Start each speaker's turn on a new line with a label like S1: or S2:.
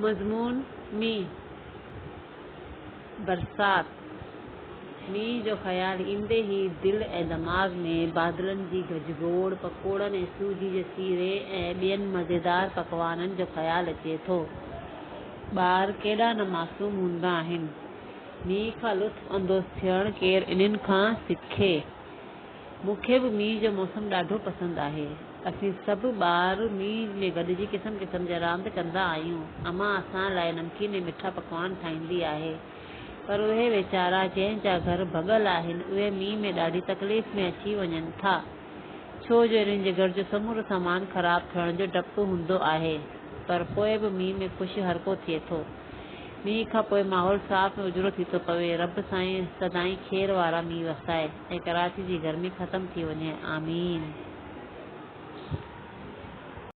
S1: مضمون، مينهن، برسات، مينهن جو خيال ايندي ئي دل ۽ دماغ ۾ بادلن جي گجگوڙ، پڪوڙن ۽ سوجي جي سيري ۽ ٻين مزيدار پڪوانن جو خيال اچي ٿو. ٻار ڪيڏا نه معصوم هوندا آهن. مينهن کان لطف اندوز ٿيڻ ڪير انهن کان سکي. مون کي به مينهن جو موسم ڏاڍو پسند آهي. اسين سڀ ٻار مينهن ۾ گڏجي قسم قسم جا راند ڪندا آهيون. امان اسان لاء نمڪين ۽ مٺا پڪوان ٺاهيندي آهي. پر اهي ويچارا جنهن جا گهر ڀڳل آهن، اهي مينهن ۾ ڏاڍي تڪليف ۾ اچي وڃن ٿا. ڇو جو انهن جي گهر جو سمورو سامان خراب ٿيڻ جو ڊپ هوندو آهي. پر پوء به مينهن ۾ خوش هرڪو ٿئي ٿو. مينهن کان پوء ماحول صاف ۽ اجرو ٿي ٿو پوي. رب سائين سدائين خير وارا مينهن وسائي ۽ ڪراچي جي گرمي ختم ٿي وڃي. آمين.